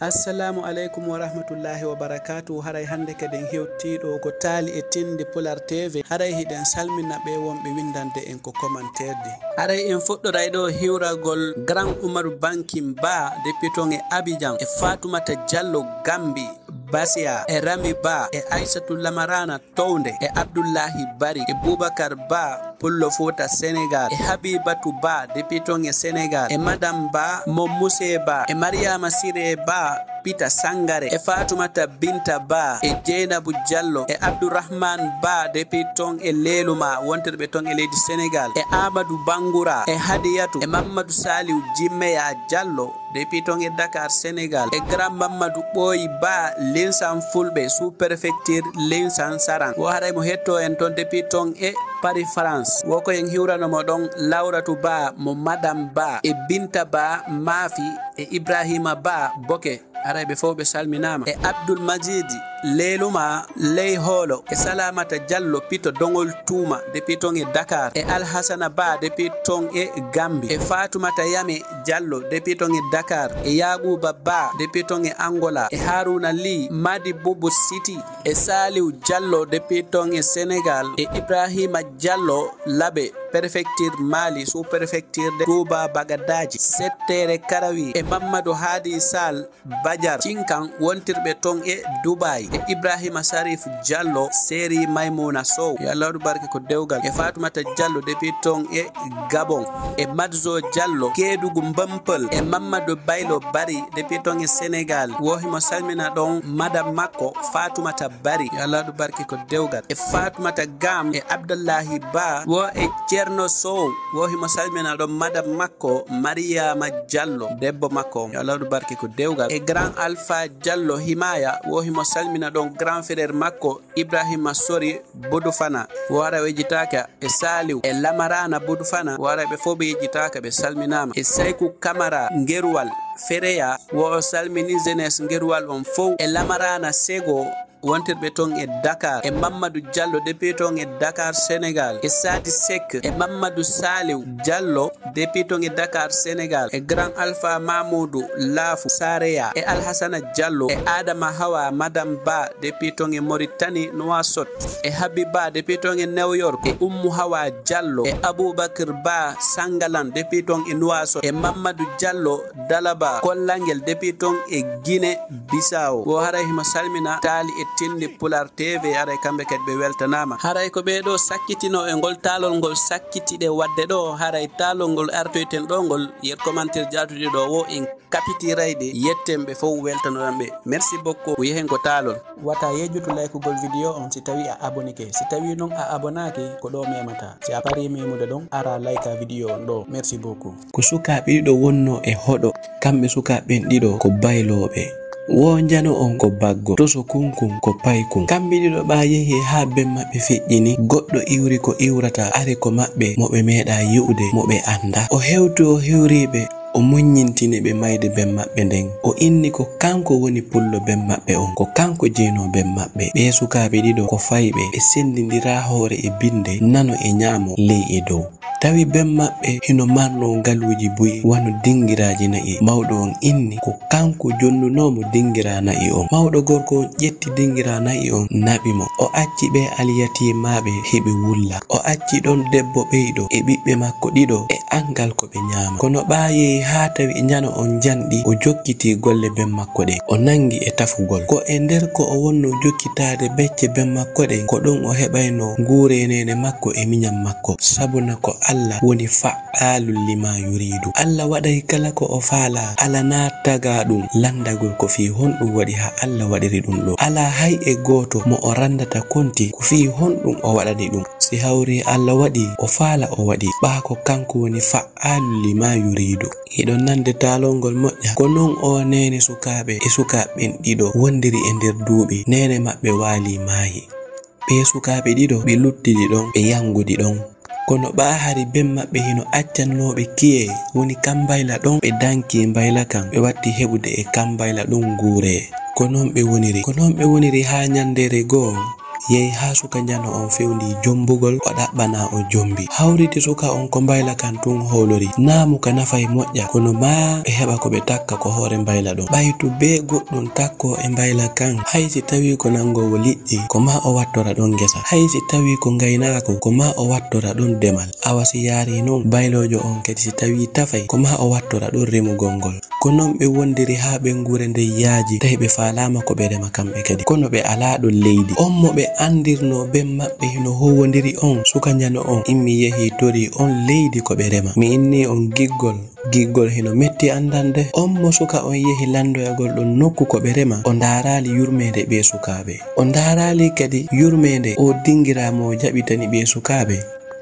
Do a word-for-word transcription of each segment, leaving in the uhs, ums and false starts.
Assalamu aleykum wa rahmatullahi wa barakatuh. Haray hannde kadi en hewtii ɗo ko taali e tindi Pular T V. Haray hiɗen salmina ɓe wonɓe winndande en ko commentaire de. Haray en fuɗɗoray ɗo hiwragol Grand Umaru Bankin Ba, député e Abidjan, e Fatoumata Diallo Gambi, Basia, e Rami Ba, e Aissatou Lamarana Townde, e Abdullahi Bari, e Boubacar Ba, Pullo Fouta Sénégal, e Habibatu Ba, député e Sénégal, e Madame Ba, Momuse Ba, e Mariama Sire Ba, Pita Sangare, e Fatoumata Binta Ba, e Dieynabou Diallo, e Abdourahmane Ba, député e Leluma, wontirɓe ton e leydi Sénégal, e Amadou Bangoura, e Hadiyatu, e Mamadou Saliou Jimmeya Diallo, député e Dakar, Sénégal, e Grand Mamadou Ɓooyi Ba, Linsan Fulɓe, sous-préfecture Linsan Sarang. Wo haray mo hetto en ton, député e Paris, France. Wo ko en hiwrano mo ɗon, Lawratu Ba mo Madame Ba, e Binta Ba Maafi, e Ibrahima Ba Boke. Haray ɓe fof ɓe salminaama. E Abdoul Majid Leluma Ley Hoolo, e Salamata Diallo Pito Dongol Tuuma, député e Dakar, e Alhassana Ba, député e Gambie, e Fatoumata Yame Diallo, député e Dakar, e Yaguba Ba, député e Angola, e Haruna Ly Madi Boubou City, e Saliou Diallo, député e Sénégal, e Ibrahima Diallo Labe, préfecture Mali, sous-préfecture de Touba Bagadaji, Settere Karawi, e Mamadou Hadi Sall Badiar Cinkan, wontirɓe ton e Dubai, e Ibrahima Sarif Diallo, Seri Maimouna Sow, yo Allah waɗu barke ko dewgal, e Fatoumata Diallo, député e Gabon, e Madzo Diallo, Kédougou Mbempel, e Mamadou Baylo Bari, député e Sénégal, wo himo salmina ɗon madame makko, Fatoumata Bari, yo Allah waɗu barke ko dewgal, e Fatoumata Gam, e Abdallahi Ba, wo e Thierno Sow, wo himo salmina ɗon madame makko, Mariama Diallo, debbo makko on, yo Allah waɗu barke ko dewgal, e Grand Alpha Diallo Himaya, wo himo salmina ɗon grand frère makko, Ibrahima Sori Bodufana, wo ara o yejjitaaka, e Saliw, e Lamarana Bodufana, wo ara ɓe fof ɓe yejjitaaka, ɓe salminaama, e Sayku Kamara Ngeruwal Fereya, wo o salmini jeunesse Ngeruwal on fof, e Lamarana Sego, wontirɓe ton e Dakar, e Mamadou Diallo, député ton e Dakar, Sénégal, e Sadi Seck, e Mamadou Saliw Diallo, député ton e Dakar, Sénégal, e Grand Alpha Mamoudou Lafou Sareya, e Alhassana Diallo, e Adama Hawa Madame Ba, député ton e Mauritanie, Nouakchott, e Habiba, député ton e New York, e Oumou Hawa Diallo, e Aboubacry Ba Sangalan, député ton e Nouakchott, e Mamadou Diallo Dalaba Kollangel, député ton e Guinée Bissau. Wo haray himo salmina taali e tindi Pular T V, haray kamɓe kadi ɓe weltanaama. Haray ko ɓee ɗoo sakkitino e ngol taalol ngol sakkitiɗe waɗde ɗoo, haray taalol ngol artoyten ɗoo ngol, yer commentaire jaatuɗe ɗoo wo en kapitirayde, yetten ɓe fof, weltanoɗen ɓe. Merci beaucoup, ko yehen ko taalol. Wata yejjutu laykugol video on si tawi a abonike. Si tawi non a abonaaki, ko ɗoo memata. Si a parii memude ɗon, ara layka video on ɗoo. Merci beaucoup. Ko sukaaɓe ɗiɗo wonnoo e hoɗo. Kamɓe sukaaɓe ɓen ɗiɗo ko baylooɓe. Woo njano on ko baggo, toso kunkun ko paykun. Kamɓe ɗiɗo ɓaa yehi haa ben maɓɓe feƴƴini, goɗɗo iwri ko iwrata, ari ko maɓɓe mo ɓe meeɗaa yi'ude, mo ɓe anndaa. O hewti o hewrii ɓe, o muññintini ɓe mayde ben maɓɓe nden. O inni ko kanko woni pullo ben maɓɓe on, ko kanko jeynoo ben maɓɓe. Ɓee sukaaɓe ɗiɗo ko fayɓe, ɓe senndindiraa hoore e binnde, nano e ñaamo, ley e dow. Tawi ben maɓɓe hino marnoo ngaluuji buy wano dinngiraaji na'i. Mawɗo on inni ko kanko jonnunoo mo dingiraa na'i on. Mawɗo gorko on ƴetti dingiraa na'i on, naɓi mo. O acci ɓee alyatimaaɓe hiɓe wulla. O acci ɗon debbo ɓeyɗo e ɓiɓɓe makko ɗiɗo e angal ko ɓe ñaama. Kono ɓaa yehi haa tawi ñano on njanɗi, o jokkitii golle ben makko ɗen. O nanngi e tafugol. Ko e nder ko o wonnoo jokkitaade becce ben makko ɗen, ko ɗon o heɓaynoo nguureeneene makko e miñan makko. Sabuna ko Alla woni fa'aalun limaa yuriidu. Alla waɗay kala ko o faalaa, alanaa tagaa ɗum. Lanndagol ko fii honɗum waɗi haa Alla waɗiri ɗum ɗoo. Alaa hay e gooto mo o ranndata konti ko fii honɗum o waɗani ɗum. Si hawrii Alla waɗii, o faala o waɗii. Ɓaa ko kanko woni fa'aalun limaa yuriidu. Hiɗon nande taalol ngol moƴƴa. Ko non oo neene sukaaɓe e sukaaɓe ɓen ɗiɗo wondiri e nder duuɓi, neene maɓɓe waalii maayi. Ɓee sukaaɓe ɗiɗo ɓe luttidi ɗon, ɓe yangudi ɗon. Kono ɓaa hari ben maɓɓe hino accannooɓe kiyee, woni kan mbayla ɗon, ɓe dankii mbayla kan, ɓe watti heɓude e kan mbayla ɗon nguuree. Ko non ɓe woniri. Ko non ɓe woniri haa ñandeere goo, Yehi haa suka njano on fewndi jombugol, o ɗaɓɓana o jombi. Hawriti suka on ko mbayla kan tun howlori. Naamu ka nafay moƴƴa, kono maa ɓe heɓa ko ɓe takka ko hoore mbayla ɗon. Ɓaytu bee goɗɗum takko e mbayla kan, hay si tawii ko nangoowo liƴƴi, ko maa o wattora ɗon ngesa. Hay si tawii ko ngaynaako, ko maa o wattora ɗon demal. Awa si yaarii non, bayloojo on kadi si tawii tafay, ko maa o wattora ɗon remugol ngol. Ko non ɓe wondiri haa ɓeynguure nden yaaji, tawi ɓe faalaama ko ɓe rema kamɓe kadi. Kono ɓe alaa ɗon leydi. On mo ɓe anndirnoo ben maɓɓe hino howondiri on, suka njano on, immi yehi torii on leydi ko ɓe rema. Mi innii on giggol, giggol hino metti anndande. On mo suka on yehi lanndoyagol ɗon nokku ko ɓe rema, o ndaaraali yurmeende ɓee sukaaɓe. O ndaaraali kadi yurmeende oo dinngiraawo mo o jaɓitani ɓee sukaaɓe.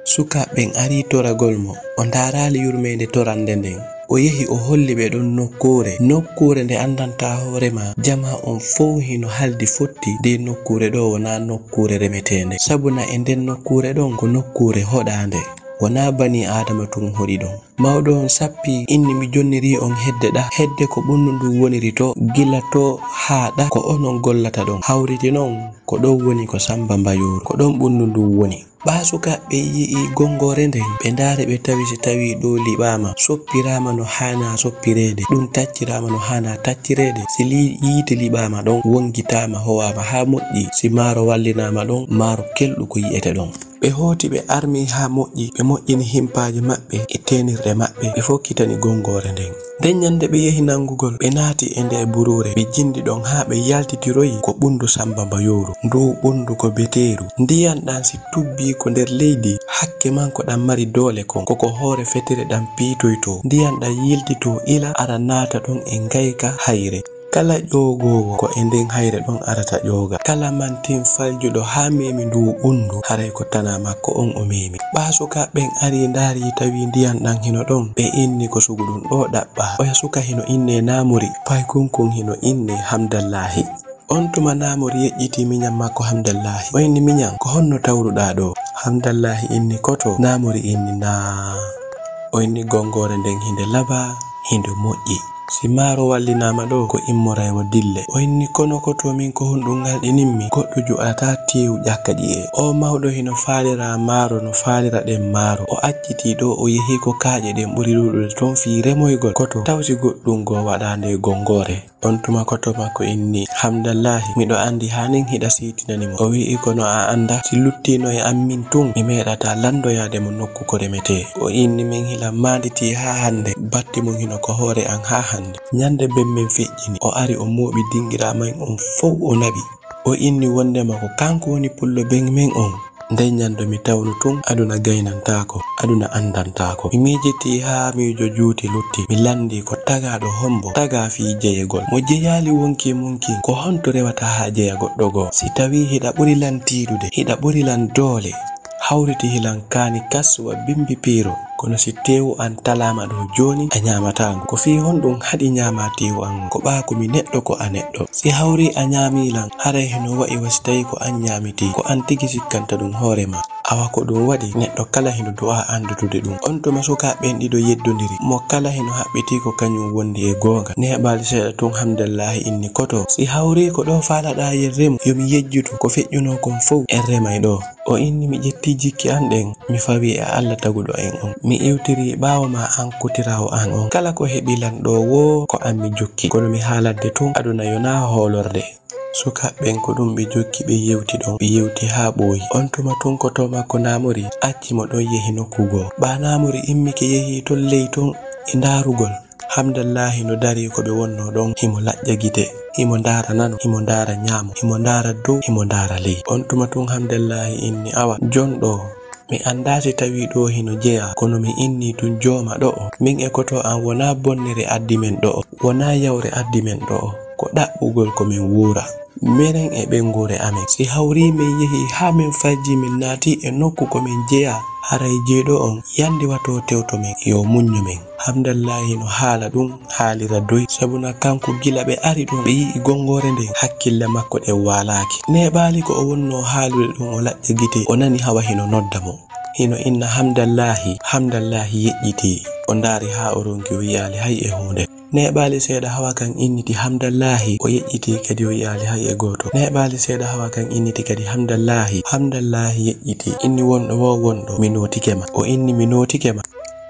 Sukaaɓe ɓen arii toragol mo. O ndaaraali yurmeende torannde nden. O yehi o holli ɓe ɗon nokkuure. Nokkuure nde anndantaa hoore maa. Jamaa on fow hino haldi fotti. Ndee nokkuure ɗoo wonaa nokkuure remeteende. Sabuna e nden nokkuure ɗon ko nokkuure hoɗaande. Wonaa banii Aadama tun hoɗi ɗon. Mawɗo on sappii, inni, "Mi jonnirii on hedde ɗaa. Hedde ko ɓunndu ndun woniri too, gila too haa ɗaa ko onon gollata ɗon." Hawriti non, ko ɗon woni ko Sammba Mbayooru. Ko ɗon ɓunndu ndun woni. Ɓaa sukaaɓe yi'ii gonngoore nden, ɓe ndaari ɓe tawi si tawii ɗoo liɓaama, soppiraama no haanaa soppireede, ɗun tacciraama no haanaa taccireede. Si li-, yiite liɓaama ɗon, wonngitaama, howaama haa moƴƴi, si maaro wallinaama ɗon, maaro kelɗu ko yi'ete ɗon. Ɓe hooti ɓe armii haa moƴƴi, ɓe moƴƴini himpaaji maɓɓe e teenirɗe maɓɓe, ɓe fokkitani gonngoore nden. Nden ɲannde ɓe yehi nanngugol, ɓe naati e ndee buruure, ɓe jinndi ɗon haa ɓe yaltitiroyi ko ɓunndu Sammba Mbayooru. Nduu ɓunndu ko beteeru. Ndiyan ɗan si tubbii ko nder leydi, hakke manko ɗan mari doole kon. Ko ko hoore fetere ɗan piitoytoo. Ndiyan ɗan yiltitoo ila ara naata ɗon e ngayka hayre. Kala ƴoogoowo ko e nden hayre ɗon arata ƴooga. Kala mantin faljuɗo haa meemi nduu ɓunndu, haray ko tanaa makko on o meemi. Ɓaa sukaaɓe ɓen arii ndaarii tawi ndiyan ɗan hino ɗon, ɓe inni ko sugu ɗun ɗoo ɗaɓɓaa. Oya suka hino innee Naamori, paykunkun hino innee Hamdallaahi. On tuma Naamori yeƴƴitii miɲan makko Hamdallaahi. O inni, "Miɲan, ko honno tawruɗaa ɗoo?" Hamdallaahi inni, "Koto." Naamori inni, "Naa." O inni, "Gonngoore nden hinde labaa, hinde moƴƴi. Si maaro wallinaama ɗoo, ko immoray wo dille." O inni, "Kono koto, min ko honɗun ngalɗinimmi? Goɗɗo ju'ataa teewu ƴakka ƴi'e. Oo mawɗo hino faalira maaro no faalira ɗen maaro. O accitii ɗoo, o yehi ko kaaƴe ɗen ɓuri ɗuuɗude ton fii remoygol. Koto, taw si goɗɗun goo waɗaa ndee gonngoore?" On tuma koto makko inni, "Hamdallaahi, miɗo anndi haanin hiɗa siitinani mo." O wi'i, "Kono a anndaa, si luttiino e an min tun, mi meeɗataa lanndoyaade mo nokku ko remetee." O inni, "Min hila maanditii haa hannde, batti mun hino ko hoore an haa hannde." Ɲannde ben men feƴƴini, o ari o mooɓi dinngiraawo men on fow o naɓi. O inni wonndema ko kanko woni pullo ben men on. Nden ɲande mi tawno tun aduna gaynantaako, aduna anndantaako. Mi miijitii haa miijo juuti lutti. Mi lanndii ko tagaaɗo hombo tagaa fii jeyegol. Mo jeyaali wonki mun kin, ko honto rewata haa jeya goɗɗo goo? Si tawii hiɗa ɓuri lan tiiɗude, hiɗa ɓuri lan doole, hawriti hilan kaani kas wa bimbi piiro. Kono si teewu an talaama ɗoo jooni, a ɲaamataa ngu. Ko fii honɗun haɗi ɲaamaa teewu an ngun? Ko ɓaa ko mi neɗɗo, ko a neɗɗo. Si hawrii a ɲaamii lan, haray hino wa'i wa si tawii ko an ɲaamitii, ko an tigi sikkanta ɗun hoore maa. Awa ko ɗun waɗi, neɗɗo kala hino du'aa anndutude ɗun. On tuma sukaaɓe ɓen ɗiɗo yeddondiri, mo kala hino haɓɓitii ko kaɲun wondi e goonga. Neeɓaali seeɗa tun, Hamdallaahi inni, "Koto, si hawrii ko ɗoo faalaɗaa yen remu, yo mi yejjitu ko feƴƴunoo kon fow, en remay ɗoo." O inni, "Mi ƴettii jikki an ɗen, mi fawii e Alla taguɗo en on. Mi iwtirii ɓaawo maa an kutiraawo an on. Kala ko heɓi lan ɗoo woo, ko an mi jokki. Kono mi haalante tun, aduna yo naa hoolorde." Sukaaɓe ɓen ko ɗun ɓe jokki, ɓe yewti ɗon, ɓe yewti haa ɓooyi. On tuma tun ko to makko Naamori acci mo ɗon yehi nokku goo. Ɓaa Naamori immike yehi ton ley ton e ndaarugol. Hamdallaahi no darii ko ɓe wonnoo ɗon, himo laƴƴa gite, himo ndaara nano, himo ndaara ɲaamo, himo ndaara dow, himo ndaara ley. On tuma tun Hamdallaahi inni, "Awa, jon ɗoo, mi anndaa si tawii ɗoo hino jeyaa, kono mi innii tun jooma ɗo'o. Min e koto an wonaa bonnere addi men ɗo'o, wonaa yawre addi men ɗo'o, ko ɗaɓɓugol ko min wuura." Menen e ɓeynguure amen. Si hawrii men yehii haa men faljii men naatii e nokku ko men jeyaa, haray jeyɗo on yandi wato tewto men, yo muɲɲu men. Hamdallaahi no haala ɗun, haalira doy, sabuna kanko gila ɓe ari ɗon, ɓe yi'i gonngoore nden, hakkille makko ɗen waalaaki. Neeɓaali ko o wonnoo haalude ɗun, o laƴƴa gite, o nani hawa hino nodda mo. Hino inna, "Hamdallaahi, Hamdallaahi." Yeƴƴitii, o ndaari haa o ronki, o yi'aali hay e huunde. Neeɓaali seeɗa, Hawa Kan inniti Hamdallaahi, o yeƴƴiti kadi o yi'aali hay e gooto. Neeɓaali seeɗa, Hawa Kan inniti kadi Hamdallaahi. Hamdallaahi yeƴƴiti, inni: "Wonɗo woo wonɗo, mi nootike ma." O inni: "Mi nootike ma."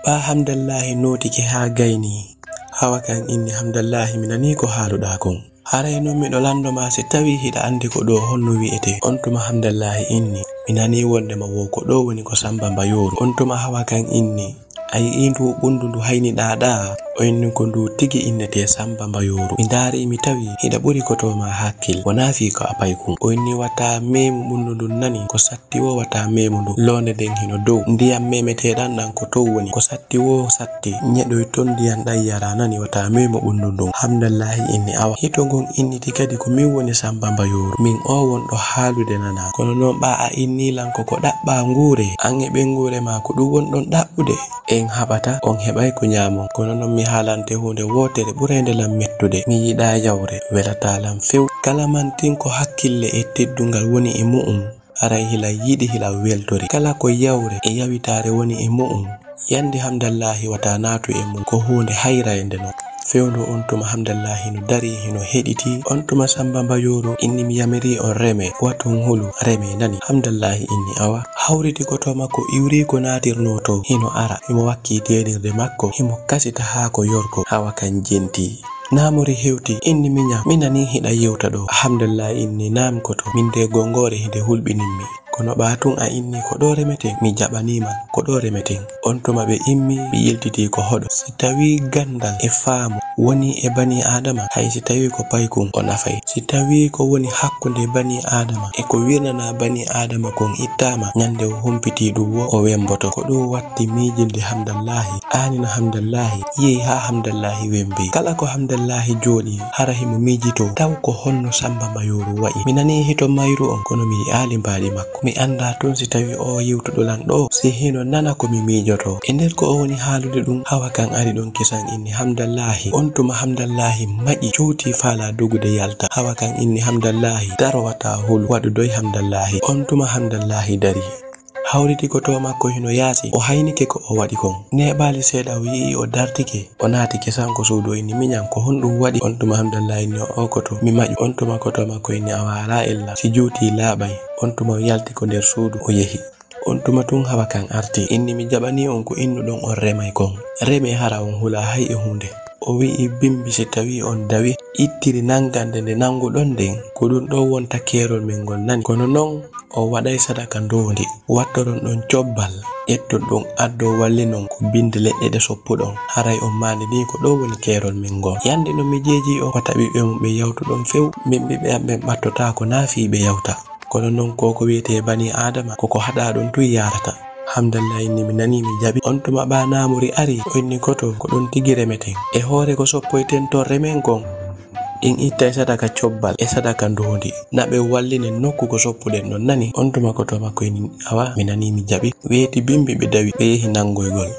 Ɓaa Hamdallaahi nootike haa gayni, Hawa Kan inni: "Hamdallaahi, mi nanii ko haaluɗaa kon. Haray non miɗo lanndo ma si tawii hiɗa anndi ko ɗoo honno wi'etee." On tuma Hamdallaahi inni: "Mi nanii wonndema woo ko ɗoo woni ko Sammba Mbayooru." On tuma Hawa Kan inni: "A yi'ii nduu ɓunndu ndu hayniɗaa ɗaa?" O inni: "Ko nduu tigi innetee Sammba Mbayooru. Mi ndaarii mi tawii hiɗa ɓuri kotoo maa hakkil, wonaa fii ko a paykun." O inni: "Wata meemu ɓunndu ndun nani, ko satti woo wata meemu ndu. Loonde nden hino dow, ndiyam memeteeɗan ɗan ko ton woni, ko satti woo satti, ñeɗoy ton ndiyam ɗan yaraa nani, wata meemu ɓunndu ndun." Hamdallaahi inni: "Awa, hito ngon inniti kadi ko min woni Sammba Mbayooru, min oo wonɗo haalude nanaa. Kono non ɓaa a innii lan ko ko ɗaɓɓaa nguuree, an e ɓeynguure maa ko ɗun wonɗon ɗaɓɓude? En haɓata, on heɓay ko ñaamon. Kono non mi haalante huunde wootere ɓureende lan mettude. Mi yiɗaa yawre, welataa lan few. Kala mantin ko hakkille e teddungal woni e mu'un, haray hila yiɗi, hila weltori. Kala ko yawre e yawitaare woni e mu'un, yande Hamdallaahi wata naatu e mun, ko huunde hayraynde non." Fewndo on tuma Hamdallaahi hino darii, hino heɗitii. On tuma Sammba Mbayooru inni: "Mi yamirii on remee, watun hulu, remee nani." Hamdallaahi inni: "Awa." Hawriti kotoo makko, iwri ko naatirnoo ton, hino ara, himo wakkii teenirde makko, himo kasita haa ko yorko, Hawa Kan jentii. Naamori hewti, inni: "Miñan, mi nanii hiɗa yewta ɗoo." Hamdallaahi inni: "Naam koto, min dee gonngoore hinde hulɓinimmi. Kono ɓaa tun a inni ko ɗoo remeten, mi jaɓanii ma ko ɗoo remeten." On tuma ɓe immii, ɓe yiltitii ko hoɗo. Si tawii ganndal e faamu wonii e banii Aadama, hay si tawii ko paykun o nafay. Si tawii ko woni hakkunde banii Aadama e ko wirnanaa banii Aadama kon ittaama, ñande o humpitii ɗun woo o wemmboto. Ko ɗun watti miijilde Hamdallaahi, aanina Hamdallaahi, yehi haa Hamdallaahi wemmbi. Kala ko Hamdallaahi jooɗii, hara himo miijitoo taw ko honno Sammba Mbayooru wa'i. Mi nanii hito mayru on, kono mi yi'aali mbaaɗi makko. Mi anndaa tun si tawii oo yewtuɗo lan ɗoo, si hino nana ko mi miijotoo. E nder ko o woni haalude ɗun, Hawa Kan ari ɗon kisan inni: "Hamdallaahi." On tuma Hamdallaahi maƴi, cowtii faalaa dogude yalta. Hawa Kan inni: "Hamdallaahi, daro wata hulu, waɗu doy Hamdallaahi." On tuma Hamdallaahi darii. Hawriti kotoo makko hino yaasi, o haynike ko o waɗi kon. Neeɓaali seeɗa o yi'ii o dartike, o naati kisan ko suudu, o inni: "Miñan, ko honɗun waɗi?" On tuma Hamdallaahi inni: "Oo koto, mi maƴu." On tuma kotoo makko inni: "Awa, alaa illa, si juutii laaɓay." On tuma o yalti ko nder suudu, o yehi. On tuma tun Hawa Kan arti, inni: "Mi jaɓanii on ko innuɗon on remay kon. Remee hara on hulaa hay e huunde." O wi'i: "Bimbi, si tawii on dawi, ittiri nanngande nde nannguɗon nden, ko ɗun ɗoo wonta keerol men ngol nani. Kono non, on waɗay sadaka ndoondi. Wattoron ɗon cobbal, ƴetton ɗun addon wallinon ko binde leɗɗe ɗe soppuɗon. Haray on maandinii ko ɗoo woni keerol men ngol. Yande non mi jeejii on, wata ɓiɓɓe mun ɓen yawtu ɗon few. Min ɓiɓɓe an ɓen ɓattotaako naa fii ɓe yawta. Kono non ko ko wi'etee banii Aadama, ko ko haɗaa ɗon tun yaarata." Hamdallaahi inni: "Mi nanii, mi jaɓi." On tuma ɓaa naamori ari, o inni: "Koto, ko ɗon tigi remeten. E hoore ko soppoyten ton remen kon, en ittay sadaka cobbal e sadaka ndoondi. Na ɓen wallinen nokku ko soppuɗen ɗon, nani?" On tuma kotoo makko inni: "Awa, mi nanii, mi jaɓi." Weeti bimbi, ɓe dawi, ɓe yehi nanngoygol.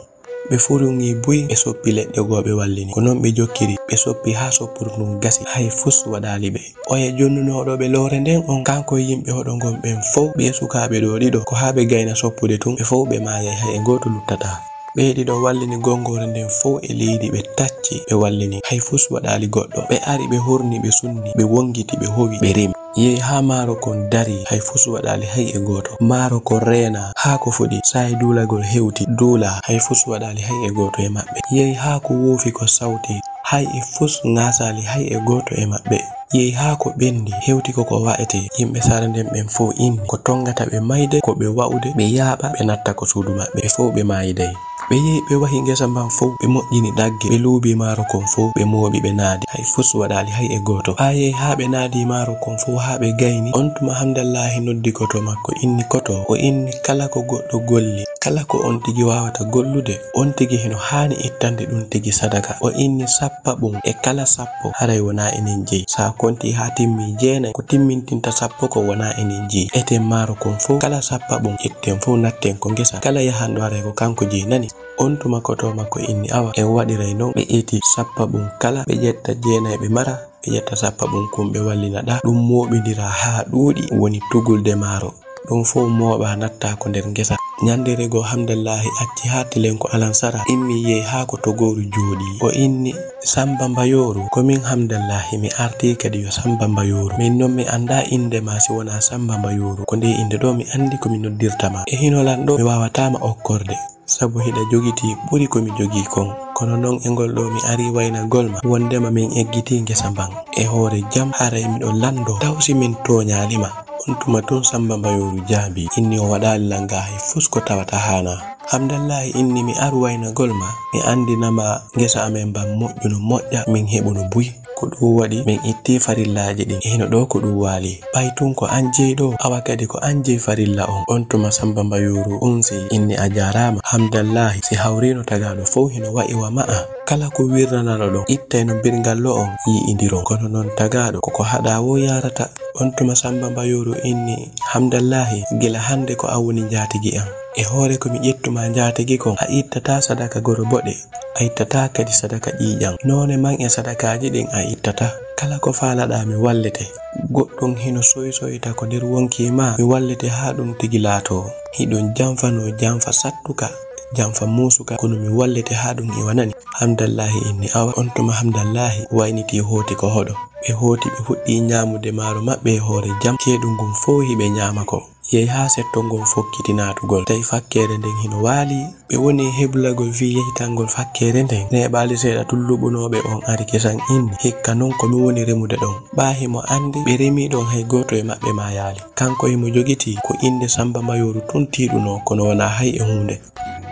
Ɓe furungii buy, ɓe soppi leɗɗe goo, ɓe wallini. Ko non ɓe jokkiri, ɓe soppi haa soppuru ndun gasi, hay fus waɗaali ɓe. Oya jonnunooɗo ɓe lowre nden on, kanko e yimɓe hoɗo ngon ɓen fow, ɓee sukaaɓe ɗoo ɗiɗo, ko haa ɓe gayna soppude tun, ɓe fow ɓe maayay, hay e gooto luttataa. Ɓee ɗiɗo wallini gonngoore nden fow e leydi, ɓe tacci, ɓe wallini, hay fus waɗaali goɗɗo. Ɓe ari, ɓe horni, ɓe sunni, ɓe wongiti, ɓe howi, ɓe rimi. Yehi haa maaro kon darii, hay fus waɗaali hay e gooto. Maaro kon reenaa haa ko fuɗi, saa'i duulagol hewti, duulaa, hay fus waɗaali hay e gooto e maɓɓe. Yehi haa ko woofi ko sawti, hay e fus ŋaasaali hay e gooto e maɓɓe. Yehi haa ko ɓendi, hewti ko ko wa'etee. Yimɓe saare nden ɓen fow inni ko tongata ɓe mayde, ko ɓe wa'ude, ɓe yaaɓa, ɓe natta ko suudu maɓɓe. Ɓe fow ɓe maayiday. Ɓe yehi, ɓe wahi ngesa mban fow, ɓe moƴƴini ɗagge, ɓe luubi maaro kon fow, ɓe mooɓi, ɓe naadi. Hay fus waɗaali hay e gooto. Ɓaa yehi haa ɓe naadi maaro kon fow, haa ɓe gayni. On tuma Hamdallaahi noddi koto makko, inni: "Koto." O inni: "Kala ko goɗɗo golli, kala ko on tigi waawata gollude, on tigi hino haani ittande ɗun tigi sadaka." O inni: "Sappaɓun e kala sappo, haray wonaa enen jeyi. Sa konti haa timmi jeenay, ko timmintinta sappo ko wonaa enen jeyi. Eten maaro kon fow, kala sappaɓun itten fow, natten ko ngesa, kala yahanɗo haray ko kanko jeyi, nani?" On tuma koto makko inni: "Awa, en waɗiray non." Ɓe eti sappaɓun kala, ɓe ƴetta jeenay ɓe mara, ɓe ƴetta sappaɓun kun ɓe wallina ɗaa. Ɗun mooɓindiraa haa ɗuuɗi, woni tugulde maaro. Ɗun fow mooɓaa, nattaa ko nder ngesa. Ñannde regoo Hamdallaahi acci haa telenko alansara, immi yehi haa ko togooru jooɗii. O inni, "Sammba Mbayooru, ko min Hamdallaahi, mi artii kadi yo Sammba Mbayooru. Min noon mi anndaa innde maa si wonaa Sammba Mbayooru. Ko ndee innde ɗoo mi anndi ko mi noddirta maa. E hino lan ɗoo mi waawataa ma okkorde. Sabu hiɗa jogitii ɓuri ko mi jogii kon. Kono non e ngol ɗoo mi arii waynagol ma, wondema min eggitii ngesa mban e hoore jam, haray miɗo lanndoo, taw si min tooñaali ma?" On tuma tun Sammba Mbayooru jaabii, inni o waɗaali lan gaa hay fus ko tawata haanaa. Hamdallaahi inni, "Mi aru waynagol ma, mi anndina ma ngesa amen mban moƴƴu no moƴƴa, min heɓu no buy. Ko ɗun waɗi min ittii farillaaji ɗin, e hino ɗoo ko ɗun waali. Ɓay tun ko an jeyi ɗoo, awa kadi ko an jeyi farilla on." On tuma Sammba Mbayooru unsi, inni, "A jaaraama, Hamdallaahi, si hawriino tagaaɗo fow hino wa'i wa ma'a. Kala ko wirranano ɗon, ittay no mbirngallo on yi'indiron. Kono non tagaaɗo, ko ko haɗaa woo yaarata." On tuma Sammba Mbayooru inni, "Hamdallaahi, gila hannde ko an woni njaatigi an. E hoore ko mi ƴettu maa njaatigi kon, a ittataa sadaka goro boɗe. A ittataa kadi sadaka ƴiiƴan. Noone man e sadakaaji ɗin a ittataa. Kala ko faalaɗaa mi wallete. Goɗɗun hino soysoyta ko nder wonkii maa, mi wallete haa ɗun tigi laatoo. Hiɗun janfanoo janfa sattuka, janfa muusuka, kono mi wallete haa ɗun iwa nani." Hamdallaahi inni, "Awa." On tuma Hamdallaahi waynitii hooti ko hoɗo. Ɓe hooti ɓe fuɗɗii ñaamude maaro maɓɓe e hoore jam, ceeɗu ngun fow hiɓe ñaama ko. Yehi haa setto ngon fokkiti naatugol, tawi fakkeere nden hino waali. Ɓe woni heblagol fii yehitangol fakkeere nden, neeɓaali seeɗa tun luɓunooɓe on ari kesan inni, "Hikka non ko mi woni remude ɗon." Ɓaa himo anndi ɓe remii ɗon hay gooto e maɓɓe maayaali. Kanko himo jogitii ko innde Sammba Mbayooru tun tiiɗunoo, kono wonaa hay e huunde.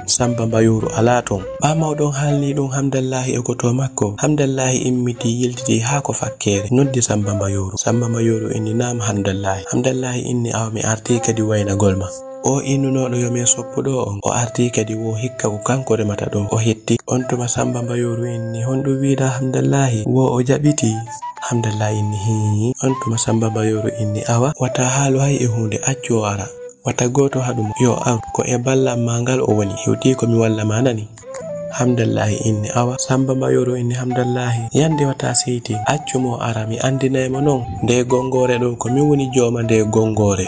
Sammba Mbayooru alaa ton. Ɓaa mawɗo on haalnii ɗun Hamdallaahi e goto makko, Hamdallaahi immitii yiltitii haa ko fakkeere, noddi Sammba Mbayooru. Sammba Mbayooru inni, "Naam Hamdallaahi." Hamdallaahi inni, "Awa mi artii kadi waynagol ma." O innunooɗo yo min soppu ɗoo on, o artii kadi woo hikka ko kanko remata ɗoo, o hetti. On tuma Sammba Mbayooru inni, "Honɗun wiiɗaa Hamdallaahi?" Woo o jaɓitii. Hamdallaahi inni, "Hii." On tuma Sammba Mbayooru inni, "Awa, wata haalu hay e huunde, accu o ara. Wata gooto haɗu mo, yo aru. Ko e ballal maa ngal o woni, hewtii ko mi walla maa nani." Hamdallaahi inni, "Awa." Sammba Mbayooru inni, "Hamdallaahi, yande wata seytin, accu mo o ara, mi anndinay mo non. Ndee gonngoore ɗoo, ko min woni jooma ndee gonngoore.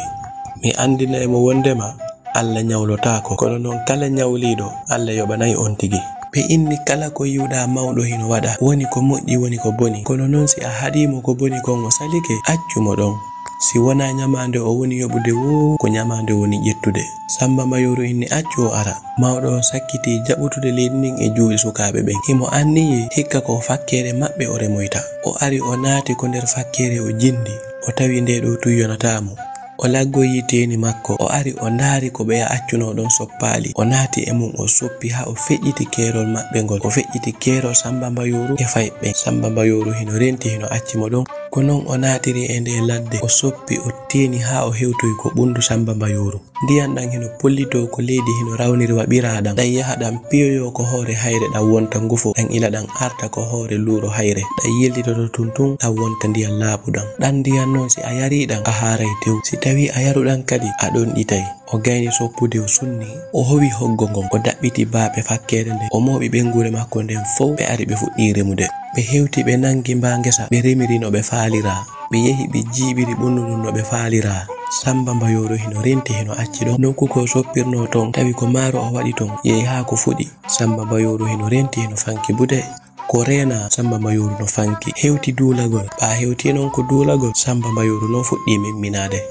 Mi anndinay mo wonndema Alla ñawlotaako, kono non kala ñawliiɗo, Alla yoɓanay on tigi." Ɓe inni, "Kala ko yi'uɗaa mawɗo hino waɗa, woni ko moƴƴi, woni ko boni. Kono non si a haɗii mo ko boni kon, o salike, accu mo ɗon. Si wonaa ñamaande o woni yoɓude woo, ko ñamaande woni ƴettude." Sammba Mbayooru inni, "Accu o ara." Mawɗo on sakkitii jaɓutude leydi ndin e juuɗe sukaaɓe ɓen. Himo anniyii hikka ko fakkeere maɓɓe o remoyta. O ari o naati ko nder fakkeere o jindi. O tawi ndee ɗoo tun yonataa mo. O laggoyii teeni makko. O ari o ndaari ko ɓeya accunoo ɗon soppaali. O naati e mun o soppi haa o feƴƴiti keerol maɓɓe ngol. O feƴƴiti keerol Sammba Mbayooru e fayɓe ɓen. Sammba Mbayooru hino renti hino acci mo ɗon. Ko non o naatiri e ndee ladde, o soppi, o teeni haa o hewtoyi ko ɓunndu Sammba Mbayooru. Ndiyan ɗan hino pollitoo ko leydi hino rawniri wa ɓiraa ɗan. Ɗan yaha ɗan piyoyoo ko hoore hayre, ɗan wonta ngufo, ɗan ila ɗan arta ko hoore luuro hayre. Ɗan yiltitoto tun tun, ɗan wonta ndiyan laaɓuɗan. Ɗan ndiyan non si a yarii ɗan, a haaray tew. Si tawii a yaru ɗan kadi, a ɗonɗitay. O gayni soppude o sunni, o howi hoggo ngon, o daɓɓiti baafe fakkeere nden, o mooɓi ɓeynguure makko nden fow, ɓe ari ɓe fuɗɗii remude. Ɓe hewti ɓe nangi mbaa ngesa, ɓe remiri no ɓe faaliraa. Ɓe yehi ɓe jiiɓiri ɓunndu ndun no ɓe faaliraa. Sammba Mbayooru hino renti hino acci ɗon. Nokku ko o soppirnoo ton, tawi ko maaro o waɗi ton, yehi haa ko fuɗi. Sammba Mbayooru hino renti hino fanki buuɗe. Ko reenaa Sammba Mbayooru no fanki. Hewti duulagol. Ɓaa hewti non ko duulagol, Sammba Mbayooru non fuɗɗii mimminaade.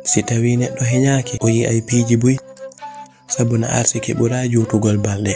Si tawii neɗɗo heñaaki, o yi'ay piiji buy. Sabu na arsike ɓuraa juutugol balɗe.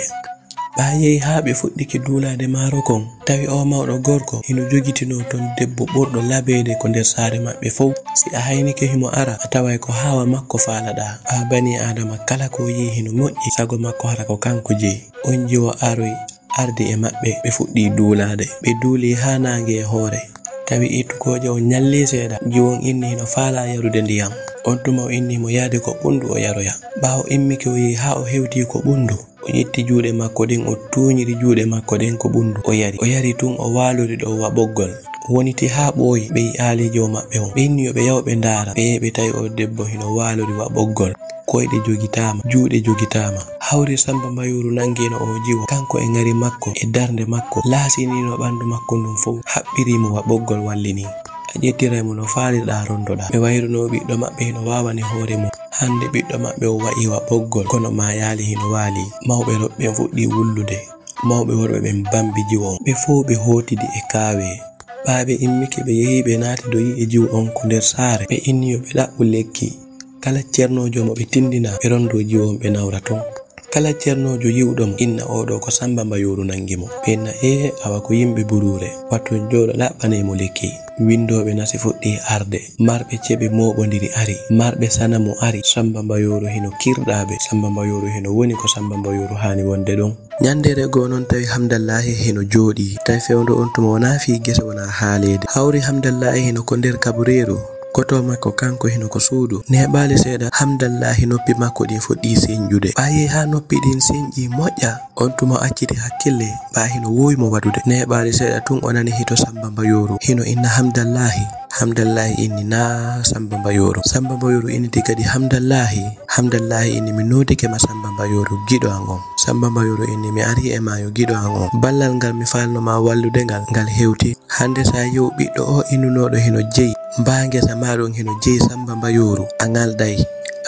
Ɓaa yehi haa ɓe fuɗɗike duulaade maaro kon, tawi oo mawɗo gorko hino jogitinoo ton debbo ɓurɗo labeede ko nder saare maɓɓe fow. Si a haynike himo ara, a taway ko haa wa makko faalaɗaa. Ɓaa banii Aadama kala ko o yi'i hino moƴƴi, sago makko hara ko kanko jeyi. On jiwo aroyi, ardi e maɓɓe, ɓe fuɗɗii duulaade. Ɓe duulii haa naange e hoore. Tawi ittukoojo on ñallii seeɗa, jiwo on inni hino faalaa yarude ndiyan. On tuma o inni mo yaade ko ɓunndu o yaroya. Ɓaawo immike o yehi haa o hewtii ko ɓunndu. O ƴetti juuɗe makko ɗen, o tuuñiri juuɗe makko ɗen ko ɓunndu, o yari. O yari tun, o waalori ɗon wa ɓoggol. Woniti haa ɓooyi, ɓe yi'aali jiwo maɓɓe on. Ɓe inni yo ɓe yahu ɓe ndaara, ɓe yehi ɓe tawi oo debbo hino waalori wa ɓoggol. Koyɗe jogitaama, juuɗe jogitaama. Hawri Sammba Mbayooru nangiino oo jiwo, kanko e ŋari makko, e darnde makko, laasiniino ɓanndu makko ndun fow, haɓɓirii mo wa ɓoggol wallinii. A ƴettiray mo no faalirɗaa rondoɗaa. Ɓe wayrunoo ɓiɗɗo maɓɓe hino waawani hoore mun. Hannde ɓiɗɗo maɓɓe o wa'i wa ɓoggol, kono maayaali hino waali. Mawɓe rewɓe ɓen fuɗɗii wullude. Mawɓe worɓe ɓen bambi jiwo on. Ɓe fow ɓe hootidi e kaawe. Ɓaa ɓe immike, ɓe yehi, ɓe naati doyi e jiwo on ko nder saare. Ɓe inni yo ɓe ɗaɓɓu lekki. Kala cernoojo mo ɓe tindina, ɓe rondoo jiwo on, ɓe nawra ton. Kala cernoojo yi'uɗo mo, inna oo ɗoo ko Samba Mbayooru nangi mo. Ɓe inna, ee, awa ko yimɓe buruure. Wattu jooɗo, ɗaɓɓanee mo lekki. Winndooɓe nasi fuɗɗii arde. Marɓe ceɓe mooɓondiri ari. Marɓe sanamu ari. Samba Mbayooru hino kirɗaa ɓe. Samba Mbayooru hino woni ko Samba Mbayooru haani wonde ɗon. Ɲanndere goo non tawi Hamdallaahi hino jooɗii. Tawi fewndo on tuma wonaa fii gese, wonaa haaleede. Hawri Hamdallaahi hino ko nder kabureeru. Koto makko kanko hino ko suudu. Neeɓaali seeɗa, Hamdallaahi noppi makko ɗin fuɗɗii senƴude. Ɓaa yehi haa noppi ɗin senƴii moƴƴa. On tuma o acciti hakkille, ɓaa hino woowi mo waɗude. Neeɓaali seeɗa tun o nani hito Samba Mbayooru. Hino inna Hamdallaahi. Hamdallaahi inni, naa Samba Mbayooru. Samba Mbayooru inniti kadi Hamdallaahi. Hamdallaahi inni, mi nootike ma Samba Mbayooru, giɗo an on. Samba Mbayooru inni, mi arii e maa yo giɗo an on. Ballal ngal mi faalno maa wallude ngal, ngal hewti. Hannde sa yew ɓiɗɗo o innunooɗo hino jeyi, mbaa ngesa maa ɗon hino jeyi Samba Mbayooru, a ŋalɗay,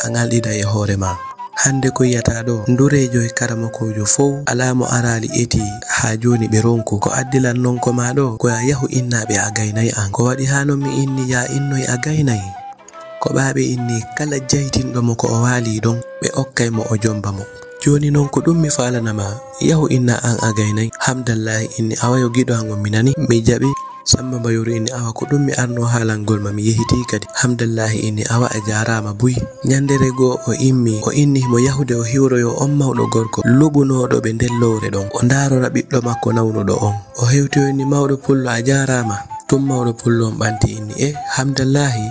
a ŋalɗiday e hoore maa. Hannde ko yi'ataa ɗoo, ndureejo e karamokoojo fow, alaa mo araali etii, haa jooni ɓe ronku. Ko addi lan non ko maa ɗoo, ko yaa yahu innaa ɓe a gaynay an. Ko waɗi haa non mi inni yaa innoy a gaynay? Ko ɓaa ɓe inni kala jaytinɗo mo ko o waalii ɗon, ɓe okkay mo o jomba mo. Jooni non ko ɗun mi faalana maa, yahu inna an a gaynay. Hamdallaahi inni awa yo giɗo an on mi nani, mi jaɓi. Samba Mbayooru inni awa ko ɗun mi arnoo haalangol ma, mi yehitii kadi. Hamdallaahi inni awa a jaaraama buy. Ɲanndere goo o immii, o inni himo yahude o hiwroyoo on mawɗo gorko luɓunooɗo ɓe nden lowre ɗon, o ndaarora ɓiɗɗo makko nawnuɗo on. O hewti o inni mawɗo pullo a jaaraama. Tun mawɗo pullo on ɓanti inni e Hamdallaahi,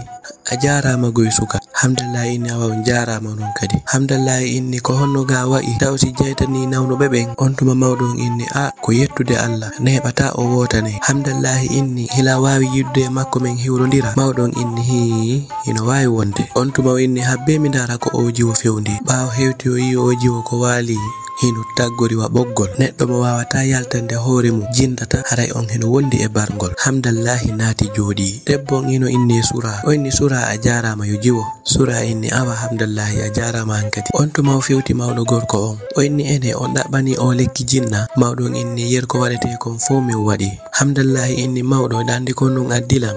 a jaaraama goy suka. Hamdallaahi inni awa on jaaraama onon kadi. Hamdallaahi inni ko honno gaa wa'i taw si jaytanii nawnuɓe ɓen? On tuma mawɗo on inni a ko yettude Alla, neeɓataa o wootanee. Hamdallaahi inni hila waawi yiidude e makko men hiwrondira? Mawɗo on inni hii, hino waawi wonde. On tuma o inni habbee mi ndaara ko oo jiwo fewndi. Ɓaawo hewti o yi'i oo jiwo ko waali hino taggori wa ɓoggol. Neɗɗo mo waawataa yaltande hoore mum, jindataa, haray on hino wondi e barngol. Hamdallaahi naati jooɗii. Debbo on hino innee Suraa. O inni Suraa a jaaraama yo jiwo. Suraa inni awa Hamdallaahi a jaaraama hankadi. On tuma o fewti mawɗo gorko on. O inni ene on ɗaɓɓanii oo lekki jinna? Mawɗo on inni yer ko waɗetee kon fow min waɗii. Hamdallaahi inni mawɗo ɗa anndi ko ɗun addi lan?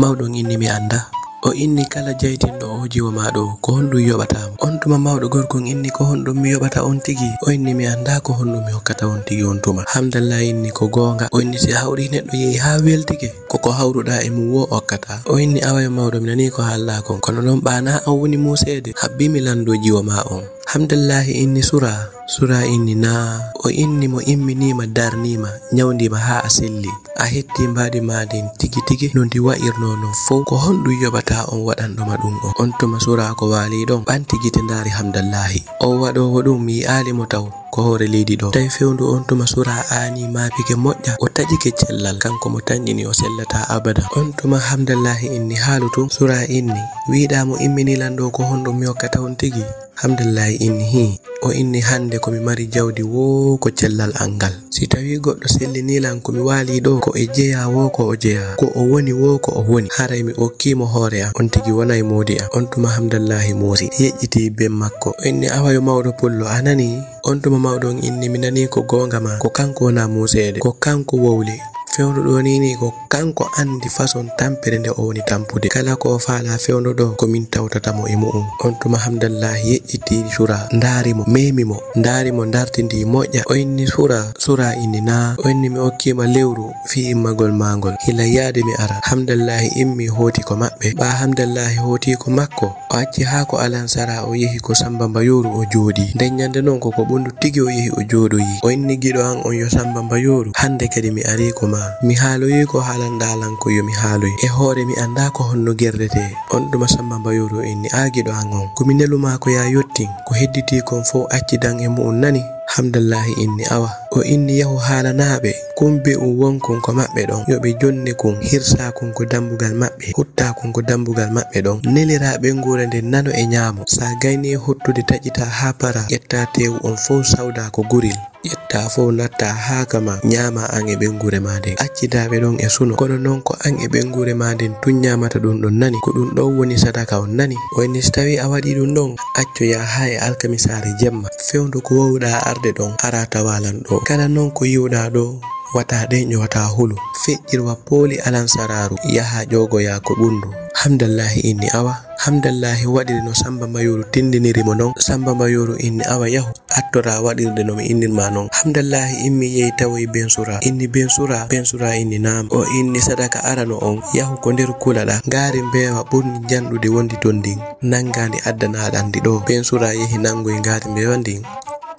Mawɗo on inni mi anndaa. O inni kala jaytinɗo oo jiwo maa ɗoo, ko honɗun yoɓataa mo? On tuma mawɗo gorko on inni ko honɗun mi yoɓata on tigi? O inni mi anndaa ko honɗun mi hokkata on tigi on tuma. Hamdallaahi inni ko goonga. O inni si a hawrii neɗɗo yehi haa weltike, ko ko hawruɗaa e mum woo okkataa. O inni awa yo mawɗo mi nanii ko haalɗaa kon, kono non ɓaa naa an woni muuseede, habbii mi lanndoo jiwo maa on. Hamdallaahi inni Suraa. Suraa inni naa. O inni mo imminii ma, darnii ma, ɲawndii ma haa a selli. A hettii mbaadi maa ndin tigi tigi no ndi wa'irnoo non fow. Ko honɗun yoɓataa on waɗanɗo ma ɗun on? On tuma Suraa ko waalii ɗon ɓanti gite ndaari Hamdallaahi. On waɗoowo ɗun mi yi'aali mo taw ko hoore leydi ɗoo. Tawi fewndo on tuma Suraa aanii maapike moƴƴa, o taƴike cellal, kanko mo tanƴini o sellataa abada. On tuma Hamdallaahi inni haalu tun. Suraa inni wi'ɗaa mo imminii lan ɗoo ko honɗun mi hokkata on tigi? Hamdallaahi inni hii. O inni hannde ko mi mari jawdi woo ko cellal an ngal. Si tawii goɗɗo sellinii lan ko mi waalii ɗoo, ko e jeyaa woo ko o jeyaa, ko o woni woo ko o woni, haray mi okkii mo hoore an, on tigi wonay moodi an. On tuma Hamdallaahi muusi, yeƴƴitii ben makko. O inni awa yo mawɗo pullo, a nanii? On tuma mawɗo on inni mi nanii ko goonga maa, ko kanko wonaa muuseede, ko kanko wowli. Fewndo ɗoo nii nii ko kanko anndi façon tampere nde o woni tampude. Kala ko o faalaa fewndo ɗoo ko min tawtata mo e mu'un. On tuma Hamdallaahi yeƴƴitii Suraa, ndaari mo, meemi mo, ndaari mo, ndartindii moƴƴa. O inni Suraa, Suraa inni naa. O inni mi okkii ma lewru fii immagol maa ngol. Hila yaade mi ara. Hamdallaahi immii hooti ko maɓɓe. Ɓaa Hamdallaahi hootii ko makko, o acci haa ko alansaraa o yehi ko Samba Mbayooru o jooɗii. Nden ɲande non ko ko ɓunndu tigi o yehi o jooɗoyii. O inni giɗo an on yo Samba Mbayooru, hannde kadi mi arii ko maa. Mi haaloyii ko haalanɗaa lan kon yo mi haaloy. E hoore mi anndaa ko honno gerdetee. On tuma Samba Mbayooru inni aa giɗo an on. Ko mi nelu maa ko yaa yottin. Ko hedditii kon fow accidan e mu'un nani. Hamdallaahi inni, awa. O inni, yahu haalanaa ɓe, kun be'un wonkun ko maɓɓe ɗon, yo ɓe jonni kun, hirsaa kun ko dambugal maɓɓe, huttaa kun ko dambugal maɓɓe ɗon. Neliraa ɓeynguure nden nano e ɲaamo. Saa gaynii huttude, taƴitaa haa paraa, ƴettaa teewu on fow sawdaa ko guril. Ƴettaa fow nattaa haa ka maa, ɲaamaa an e ɓeynguure maa nden. Accidaa ɓe ɗon e suno, kono non ko an e ɓeynguure maa nden tun ɲaamata ɗun ɗon nani. Ko ɗun ɗon woni sadaka on nani. O inni, si tawii a waɗii ɗun ɗon, accoyaa haa e alkamisaare jemma. Fewndo ko waawuɗaa arde ɗon, araa tawaa lan ɗoo. Kala non ko yi'uɗaa ɗoo, wataa ɗeeɲo, wataa hulu. Feƴƴir wa pooli alansaraaru, yahaa ƴoogoyaa ko ɓunndu. Hamdallaahi inni, awa. Hamdallaahi waɗiri no Sammba Mbayooru tinndiniri mo non. Sammba Mbayooru inni, awa yahu, attoraa waɗirde no mi innir maa non. Hamdallaahi immii yehi tawoyi Bensura. Inni, Bensura? Bensura inni, naam. O inni, sadaka arano on, yahu ko nder kulaɗaa. Ngaari mbeewa ɓurndi njanɗude wondi ton ndin, nanngaa ndi addanaa ɗaa ndi ɗoo. Bensura yehi nanngoyi ngaari mbeewa ndin,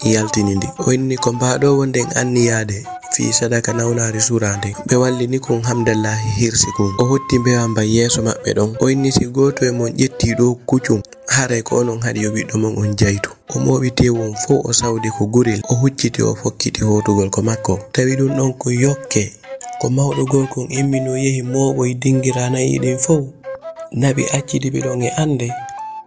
yaltini ndi. O inni, ko mbaaɗoowo nden anniyaade fii sadaka nawnaari Sura nden. Ɓe wallini kun, Hamdallaahi hirsi kun. O hotti mbeewa mban yeeso maɓɓe ɗon. O inni, si gooto e mon ƴettii ɗoo kucun, haray ko onon haɗi yo ɓiɗɗo mon on jaytu. O mooɓi teewu on fow, o sawdi ko guril, o hucciti, o fokkiti hootugol ko makko. Tawi ɗun ɗon ko yokke, ko mawɗo gorko on imminoo yehi mooɓoyi dingiraa nayi ɗin fow, naɓi accidi ɓe ɗon e annde.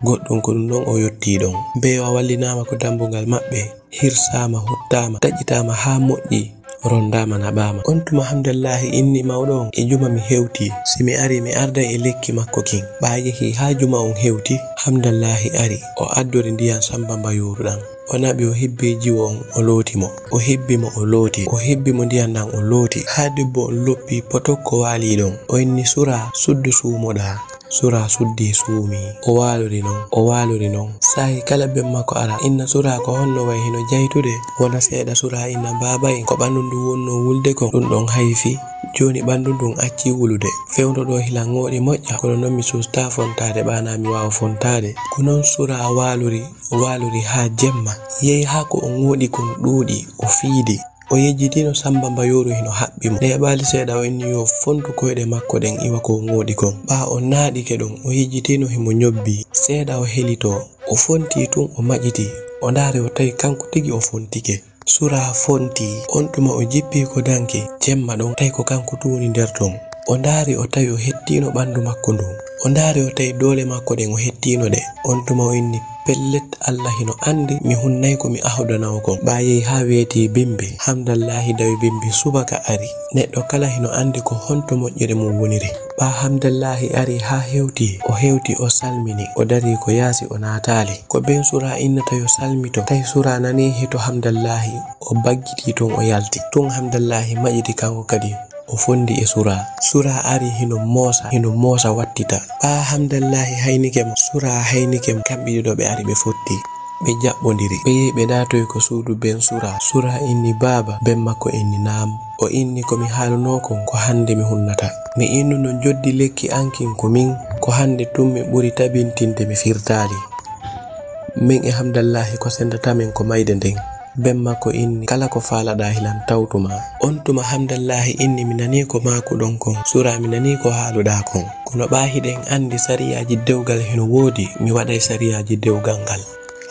Goɗɗun ko ɗun ɗon o yottii ɗon. Mbeewa wallinaama ko dambugal maɓɓe, hirsaama, huttaama, taƴitaama haa moƴƴi, ronndaama, naɓaama. On tuma Hamdallaahi inni, mawɗo on, e juma mi hewtii. Si mi arii, mi arday e lekki makko kin. Ɓaa yehii haa juma on hewti, Hamdallaahi ari, o addori ndiyan Sammba Mbayooru ɗan. O naɓi, o hibbi jiwo on, o looti mo. O hibbi mo, o looti. O hibbi mo ndiyan ɗan, o looti. Haa debbo on loppi potok ko waalii ɗon. O inni, Sura, suddu suumoɗaa. Sura suddi suumi. O waalori non, o waalori non. Saa'i kala ben makko ara, inna Sura ko honno wa'i hino jaytude? Wona seeɗa Sura inna, baaba en, ko ɓandu ndun wonnoo wulde kon, ɗun ɗon hayfi. Jooni ɓandu ndun accii wulude. Fewndo ɗoo hilan ŋooɗi moƴƴa, kono non mi sustaa fontaade, ɓaa na mi waawa fontaade. Ko non Sura waalori, waalori haa jemma. Yehi haa ko o ŋooɗi kon ɗuuɗi, o fiidi. O yejjitino Sammba Mbayooru hino haɓɓi mo. Neeɓaali seeɗa o inni yo fontu koyɗe makko ɗen iwa ko o ŋooɗi kon. Ɓaa o naaɗike ɗon, o yejjitino himo ɲobbii. Seeɗa o helitoo. O fontii tun, o maƴitii. O ndaari, o tawi kanko tigi o fontike. Sura fontii. On tuma o jippii ko danki. Jemma ɗon, tawi ko kanko tun woni nder ton. O ndaari, o tawi o hettiino ɓandu makko ndun. O ndaari, o tawi doole makko ɗen, o hettiino ɗe. On tuma o inni, pellet, Alla hino anndi mi hunnay ko mi ahodana o kon. Ɓaa yehi haa weetii bimbi. Hamdallaahi dawi bimbi, subaka ari. Neɗɗo kala hino anndi ko honto moƴƴere mun woniri. Ɓaa Hamdallaahi ari haa hewti, o hewti, o salmini, o darii ko yaasi, o naataali. Ko ben Sura innata yo salmito, tawi Sura nanii hito Hamdallaahi, o baggitii ton, o yalti. Tun Hamdallaahi maƴiti kanko kadi. O fondi e Sura. Sura ari hino moosa, hino moosa wattita. Ɓaa Hamdallaahi haynike mo, Sura haynike mo. Kamɓe ɗiɗo ɓe ari ɓe fotti. Ɓe jaɓɓondiri. Ɓe yehi ɓe naatoyi ko suudu ben Sura. Sura inni, baaba. Ben makko inni, naam. O inni, ko mi haalunoo kon, ko hannde mi hunnata. Mi innuno joddi lekki an kin ko min, ko hannde tun mi ɓuri tabintinde mi firtaali. Min e Hamdallaahi ko sendata min ko mayde nden. Ben makko inni, kala ko faalaɗaa hilan tawtu maa. On tuma Hamdallaahi inni, mi nanii ko maakuɗon kon, Sura mi nanii ko haaluɗaa kon. Kono ɓaa hiɗen anndi sariyaaji dewgal hino woodi, mi waɗay sariyaaji dewgal ngal.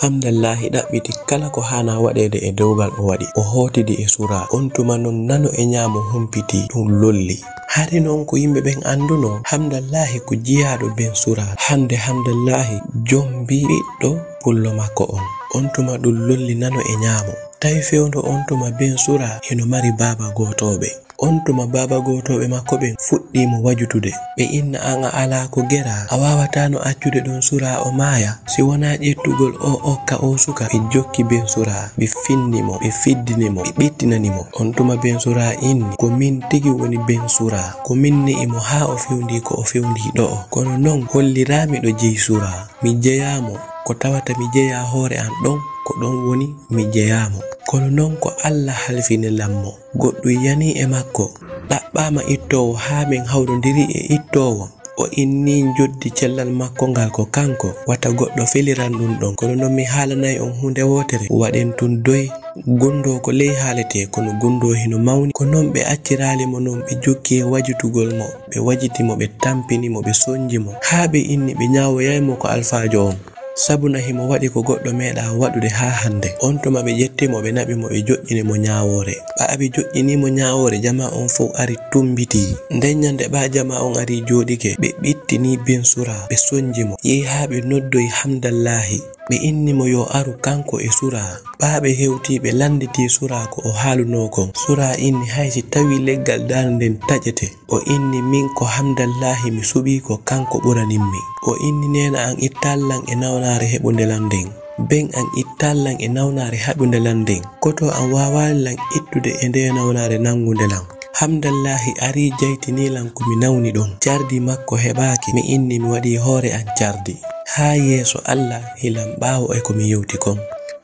Hamdallaahi ɗaɓɓiti kala ko haanaa waɗeede e dewgal o waɗi. O hootidi e Sura. On tuma non nano e ɲaamo humpitii, ɗun lolli. Hari non ko yimɓe ɓen anndunoo, Hamdallaahi ko jiyaaɗo ben Sura. Hannde Hamdallaahi jombii ɓiɗɗo pullo makko on. On tuma ɗun lolli nano e ɲaamo. Tawi fewndo on tuma ben Sura hino mari baaba gootooɓe. On tuma baaba gootooɓe makko ɓen fuɗɗii mo wajutude. Ɓe inna, an a alaa ko geraa, a waawataano accude ɗon Sura o maaya. Si wonaa ƴettugol o okka o suka, ɓe jokki ben Sura, ɓe finni mo, ɓe fiddini mo, ɓe ɓittinani mo. On tuma ben Sura inni, ko min tigi woni ben Sura, ko min ne'i mo haa o fewndii ko o fewndii ɗo'o. Kono non holliraa mi ɗo jeyi Sura. Mi jeyaa mo, ko tawata mi jeyaa hoore an ɗon, ko ɗon woni mi jeyaa mo. Kono non ko Alla halfini lan mo. Goɗɗun yanii e makko, ɗaɓɓaama ittoowo haa men hawrondiri e ittoowo. O innii njoddi cellal makko ngal ko kanko, wata goɗɗo feliran ɗun ɗon. Kono non mi haalanay on huunde wootere, waɗen tun doy. Gundoo ko ley haaletee, kono gundoo hino mawni. Ko non ɓe acciraali mo non, ɓe jokki e wajitugol mo, ɓe wajiti mo, ɓe tampini mo, ɓe sonji mo, haa ɓe inni ɓe ɲaawoyay mo ko alfaajo on. Sabuna himo waɗi ko goɗɗo meeɗaa waɗude haa hannde. On tuma ɓe ƴetti mo, ɓe naɓi mo, ɓe joƴƴini mo ñaawoore. Ɓaa ɓe joƴƴinii mo ñaawoore, jamaa on fow ari tumbitii. Nden ñande ɓaa jamaa on ari jooɗike, ɓe ɓittinii Ben Sura, ɓe sonji mo. Yehi haa ɓe noddoyi Hamdallaahi. Ɓe inni mo yo aru kanko e Sura. Ɓaa ɓe hewtii, ɓe landitii Sura ko o haalunoo kon. Sura inni hay si tawii leggal daande nden taƴete. O inni min ko Hamdallaahi mi suɓii, ko kanko ɓuranimmi. O inni neena an ittal lan e nawnaare heɓunde lan nden. Ben an ittal lan e nawnaare haɓunde lan nden. Koto an waawaali lan ittude e ndee nawnaare nangunde lan. Hamdallaahi arii jaytinii lan ko mi nawni ɗon. Cardi makko heɓaaki, mi inni mi waɗii hoore an cardi. Haa yeeso Alla hilan ɓaawo e ko mi yewti kon.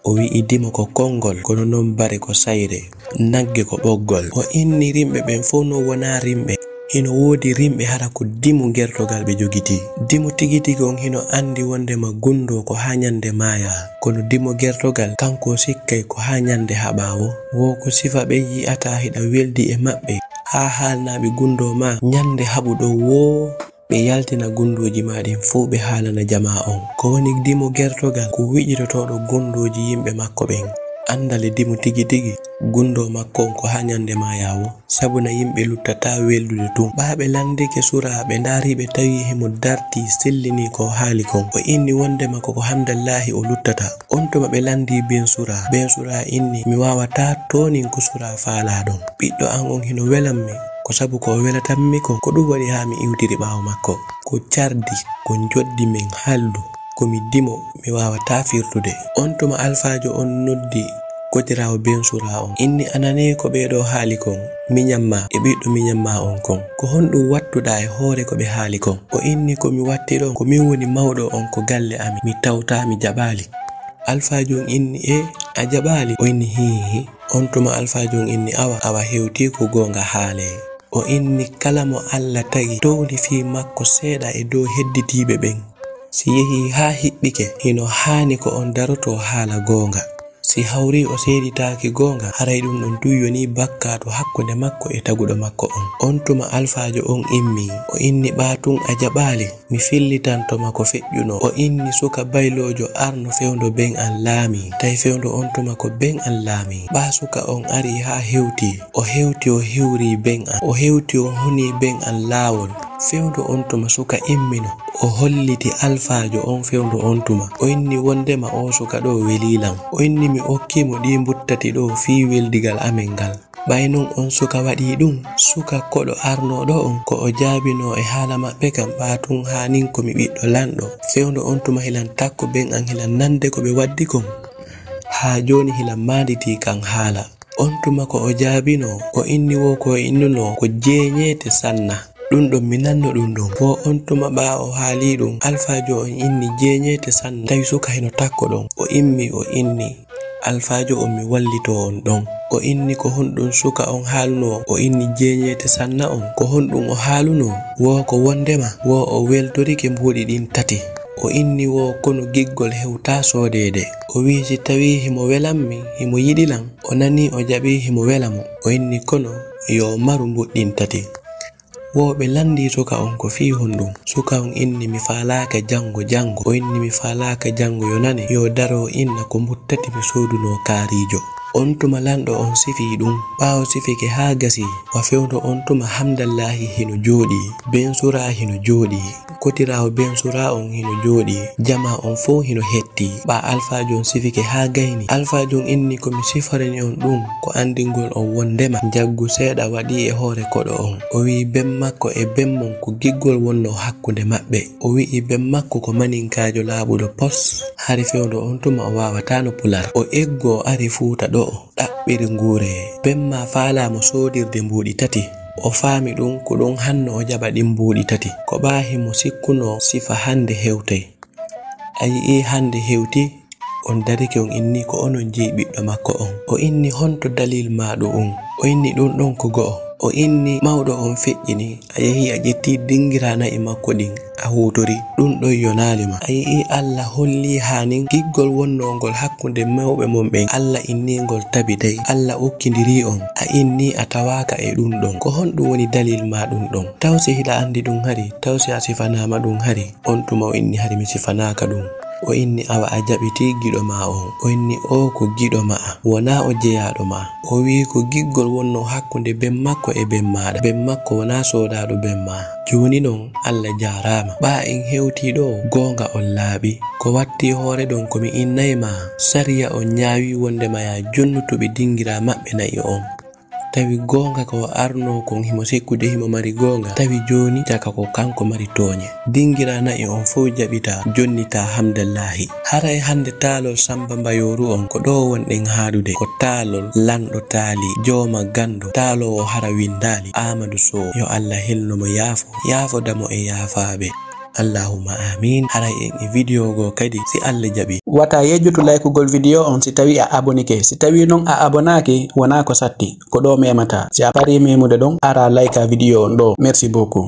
O wi'i dimo ko konngol, kono non bare ko sayre, nagge ko ɓoggol. O inni rimɓe ɓen fow non wonaa rimɓe. Hino woodi rimɓe hara ko dimu gertogal ɓe jogitii. Dimu tigi tigi on hino anndi wonndema gunndoo ko haa ñande maayaa. Kono dimu gertogal kanko sikkay ko haa ñande haɓaa woo. Woo ko sifa ɓen yi'ataa hiɗa weldi e maɓɓe. Haa haalnaaɓe gunndoo maa ñande haɓuɗon woo. Ɓe yaltina gunndooji maa ɗin fow, ɓe haalana jamaa on. Ko woni dimu gertogal? Ko wiƴitotooɗo gunndooji yimɓe makko ɓen. Anndale dimu tigi tigi, gunndoo makko on ko haa ñande maayaa woo. Sabuna yimɓe luttataa weldude tun. Ɓaa ɓe landike Sura, ɓe ndaari ɓe tawi himo dartii, sellinii ko o haali kon. O inni wonndema ko ko Hamdallaahi o luttata. On tuma ɓe landii Ben Sura. Ben Sura inni mi waawataa toonin ko Sura faalaa ɗon. Ɓiɗɗo an on hino welammi. Ko sabu ko o welatammi kon, ko ɗun waɗi haa mi iwtiri ɓaawo makko. Ko cardi, ko njoddi men haldu, ko mi dimo, mi waawataa firtude. On tuma alfaajo on noddi kotiraawo Ben Sura on, inni a nanii ko ɓee ɗoo haali kon, miñan maa e ɓiɗɗo miñan maa on kon. Ko honɗun wattuɗaa e hoore ko ɓe haali kon? O inni ko mi watti ɗon, ko min woni mawɗo on ko galle amin, mi tawtaa mi jaɓaali. Alfaajo on inni e a jaɓaali? O inni hiihi. On tuma alfaajo on inni awa, awa hewtii ko goonga haalee. O inni kala mo Alla tagi towni fii makko seeɗa e dow hedditiiɓe ɓen. Si yehii haa hiɓɓike, hino haani ko on darotoo haala goonga. Si hawrii o seeditaaki goonga, haray ɗun ɗon tun yonii bakkaatu hakkunde makko e taguɗo makko on. On tuma alfaajo on immii, o inni ɓaa tun a jaɓaali. Mi fillitanto ma ko feƴƴunoo. O inni suka bayloojo arno fewndo ben an laamii. Tawi fewndo on tuma ko ben an laamii. Ɓaa suka on arii haa hewtii. O hewti o hiwrii ben an. O hewti o hunii ben an laawol. Fewndo on tuma suka immino. O holliti alfaajo on fewndo on tuma. O inni wonndema oo suka ɗoo welii lan. O inni mi okkii mo ɗii mbuttati ɗoo fii weldigal amen ngal. Ɓay non on suka waɗii ɗun, suka koɗo arnooɗo on, ko o jaabinoo e haala maɓɓe kan, ɓaa tun haanin ko mi ɓiɗɗo lanɗo. Fewndo on tuma hilan takko ben an hilan nande ko ɓe waddi kon. Haa jooni hilan maanditii kan haala. On tuma ko o jaabinoo, o inni woo ko o innunoo ko jeeñeete sanna. Ɗun ɗon mi nanno ɗun ɗon. Woo on tuma ɓaa o haalii ɗun, alfaajo on inni jeeñeete sanna, tawi suka hino takko ɗon. O immii o inni. Alfaajo on mi wallitoo on ɗon. O inni ko honɗun suka on haalunoo? O inni jeeñeete sanna on. Ko honɗun o haalunoo? Woo ko wonndema woo o weltorike mbuuɗi ɗin tati. O inni woo kono giggol hewtaa soodeede. O wi'i si tawii himo welammi, himo yiɗi lan, o nanii o jaɓii himo wela mo. O inni kono yo o maru mbuuɗi ɗin tati. Woo ɓe landii suka on ko fii honɗun? Suka on inni mi faalaaka janngo janngo. O inni mi faalaaka janngo yo nane, yo daro inna ko mbuttati mi soodunoo kaariijo. On tuma lanɗo on sifii ɗun. Ɓaawo sifike haa gasii, wa fewndo on tuma Hamdallaahi hino jooɗii, Ben Suraa hino jooɗii, kotiraawo Ben Suraa on hino jooɗii, jamaa on fow hino hettii. Ɓaa alfaajo on sifike haa gayni. Alfaajo on inni ko mi siforani on ɗun ko anndingol on wonndema njaggu seeɗa waɗii e hoore koɗo on. O wi'i ben makko e ben mon ko giggol wonnoo hakkunde maɓɓe. O wi'i ben makko ko maninkaajo laaɓuɗo pos. Hari fewndo on tuma o waawataano pular. O eggoo ari Fuuta ɗo'o, ɗaɓɓiri nguure. Ben maa faalaa mo soodirde mbuuɗi tati. O faami ɗun, ko ɗun hanno o jaɓa ɗin mbuuɗi tati. Ko ɓaa himo sikkunoo sifa hannde hewtay. A yi'ii hannde hewtii, on darike on inni ko onon jeyi ɓiɗɗo makko on. O inni honto dalil maa ɗu'un? O inni ɗun ɗon ko go'o. O inni mawɗo on feƴƴini, a yehii a ƴettii dingiraa na'i makko ɗin, a huutorii. Ɗun ɗon yonaali ma. A yi'ii Alla hollii haanin giggol wonnoongol hakkunde mawɓe mon ɓen. Alla innii ngol tabiday. Alla okkindirii on. A innii a tawaaka e ɗun ɗon. Ko honɗun woni dalil maa ɗun ɗon? Taw si hiɗa anndi ɗun hari? Taw si a sifanaama ɗun hari? On tuma o inni hari mi sifanaaka ɗun. O inni, awa a jaɓitii giɗo ma on. O inni, oo ko giɗo ma'a, wonaa o jeyaaɗo ma. O wi'i ko giggol wonnoo hakkunde ben makko e ben maaɗa. Ben makko wonaa soodaaɗo ben ma. Jooni non, Alla jaaraama. Ɓaa en hewtii ɗoo, goonga on laaɓi. Ko wattii hoore ɗon ko mi innay ma, sariya on ñaawii wondema yaa jonnutuɓe dingiraa maɓɓe na'i on. Tawi goonga ko o arnoo kon himo sikkude himo mari goonga, tawi jooni jaka ko kanko mari tooñe. Dingiraa na'i on fow jaɓitaa, jonnitaa hamdallaahi. Haray hannde taalol Samba Mbayooru on ko ɗoo wonɗen haaɗude, ko taalol lanɗo taali, jooma ganndo, taaloowo hara winndaali, Aamadu Sow, yo Alla helno mo yaafo, yaafoda mo e yaafaaɓe. Allahumma amin. Haray en e video goo kadi, si Alla jaɓi. Wata yejjutu laykugol video on si tawi a abonike. Si tawi non a abonaaki, wonaa ko satti. Ko ɗoo memata. Si a parii memude ɗon, ara layka video on ɗoo. Merci beaucoup.